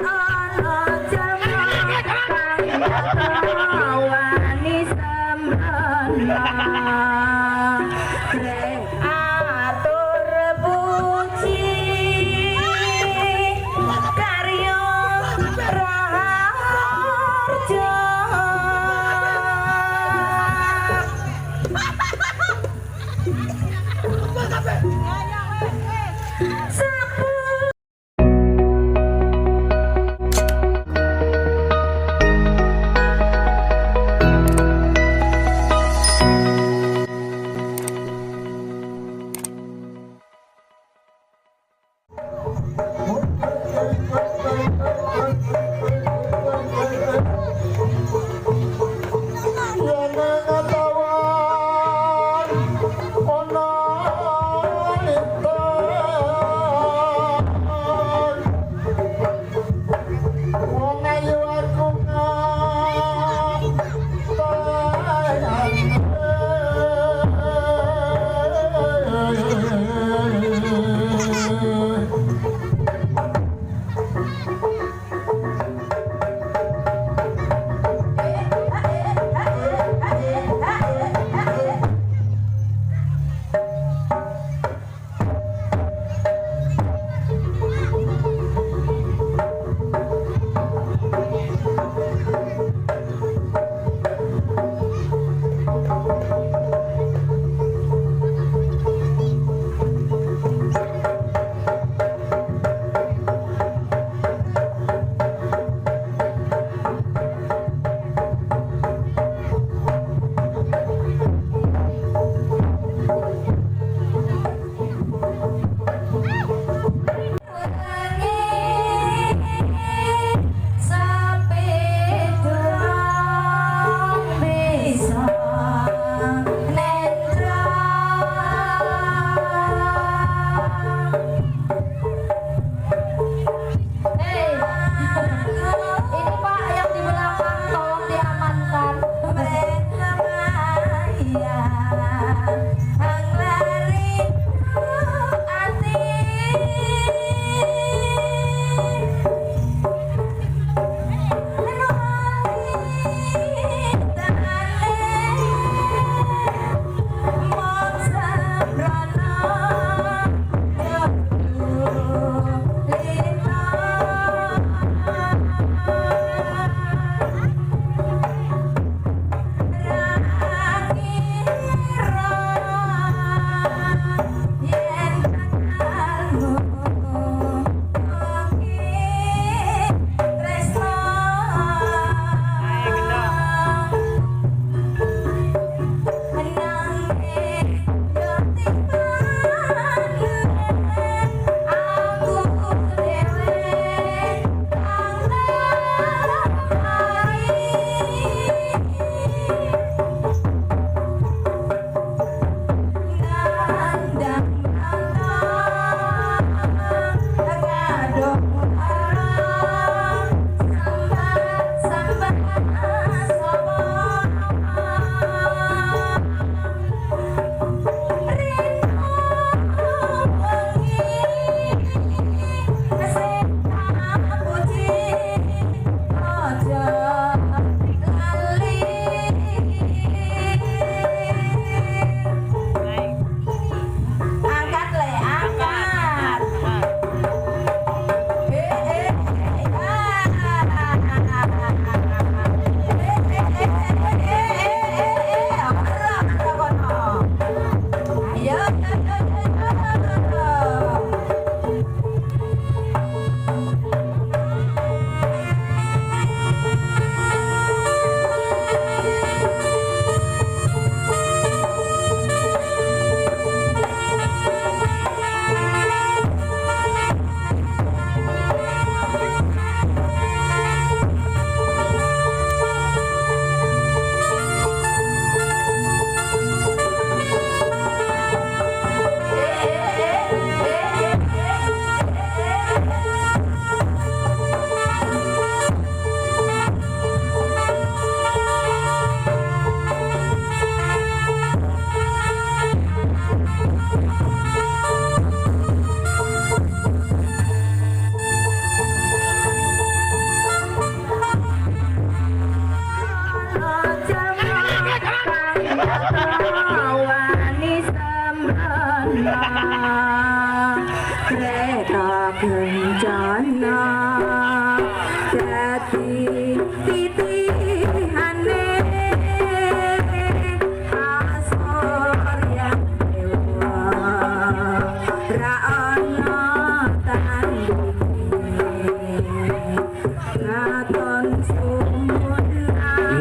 Ana jalma kang wani sembrono. Atur puji karya raharja. Sapu.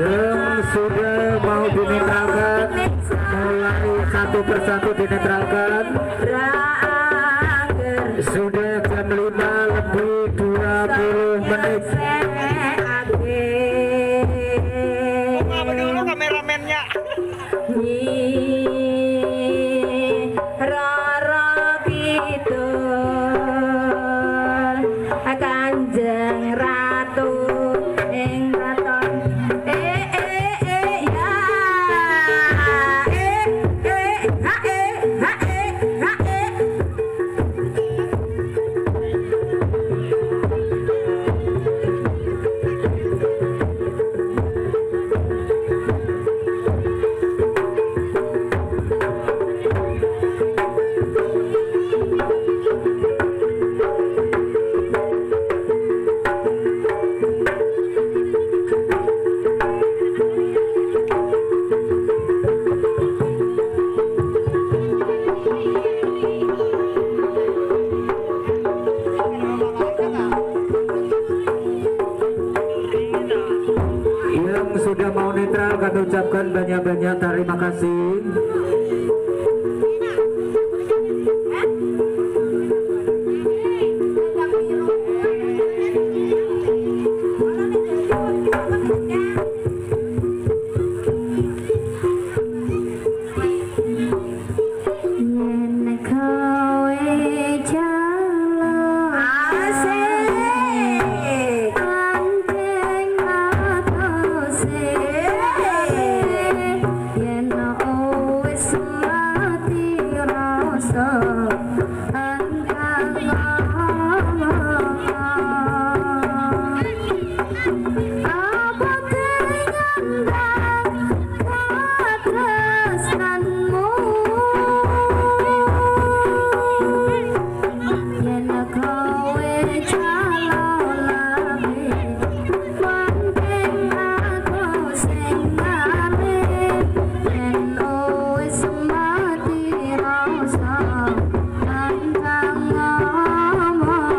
Yang sudah mau dinetralkan, mulai satu persatu dinetralkan. Sudah jam 5:20. Apa dulu kameramennya? Rara Kidul, Kanjeng Ratu ing kraton. Eh eh eh ya. Eh eh ha eh ha eh ha eh. Yang sudah mau netral kami ucapkan banyak-banyak terima kasih. Yen kowe jaluk asik Kanjeng Ratu yen wis mati rasa engkang ngomong. Apa dengan katresnanmu yen kowe calon mending aku sing ngalih yen wis mati rasa engkang ngomong.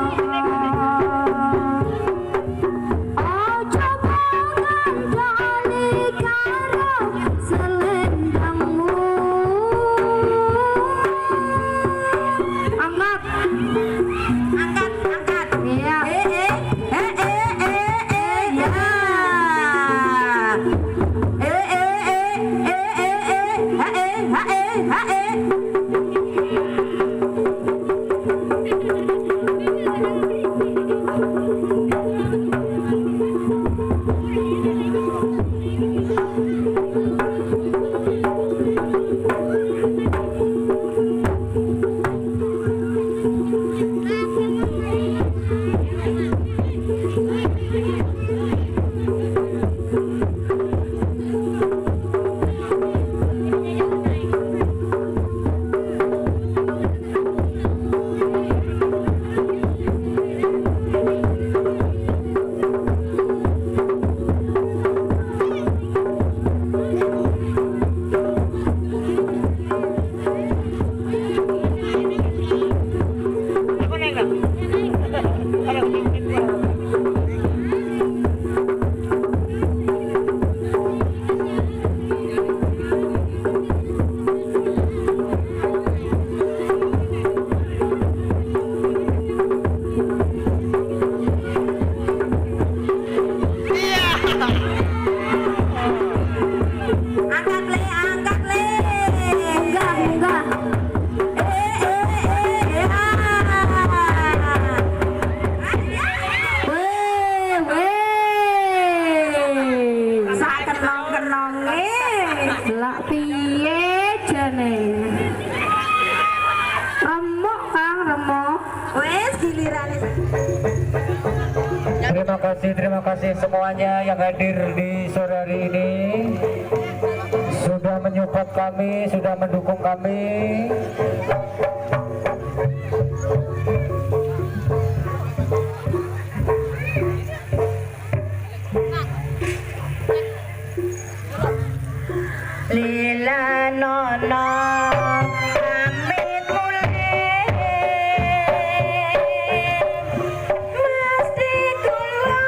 Ojo ngandani karo selendangmu. Angkat, Angkat, angkat. Iya. Eh, eh, eh, eh, eh, eh, ya. Eh, eh, eh, eh, eh, eh, ha, eh, ha, eh, ha, eh. Aku nengok. Iya. Angkat le, angkat le. Munggah, munggah. Eh, eh, eh, ah. Weh, weh. Sak kenong-kenonge. Lak piye jane? Remuk Kang, remuk. Wes gilirane. Terima kasih semuanya yang hadir di sore hari ini. Sudah menyupport kami, sudah mendukung kami. Lila nono pamit mulih mesti kula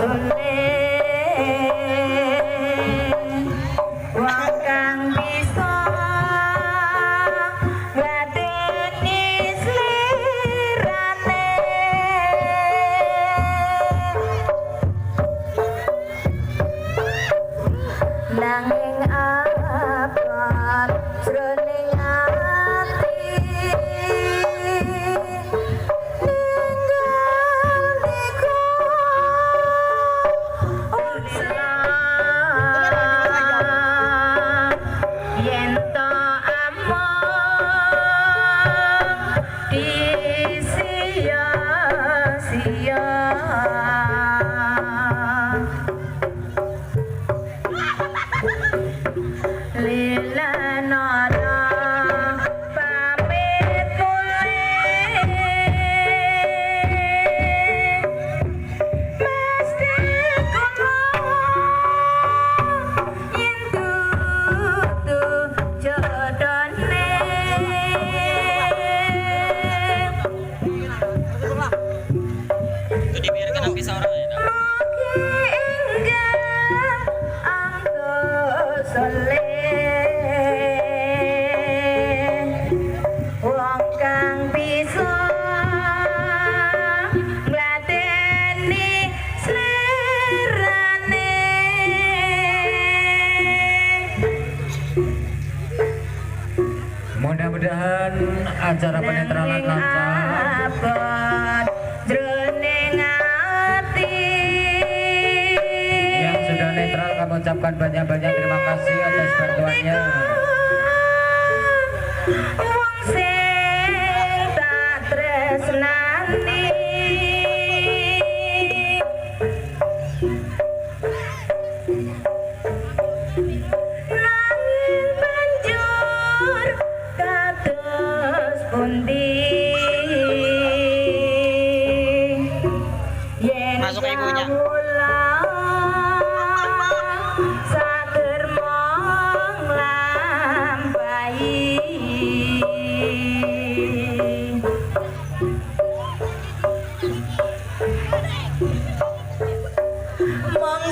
soleh, wong kang bisa ngladeni slirane. Nanging abot jroning ati, ninggal niku yen to among disia-sia. Lilanono pamit mulih, mesti kula yen dudu jodone. Itu dibiarkan habis orang ya. Mugi enggal antuk soleh, wong kang bisa ngladeni slirane. Mudah-mudahan acara penetralan Nanging lancar. abot jroning ati. Yang sudah netral kami ucapkan banyak-banyak terima kasih atas bantuannya. Wong sing tak tresnani, nanging banjur kados pundi yen Masuk ke ibunya. kawula saderma nglampahi. Mong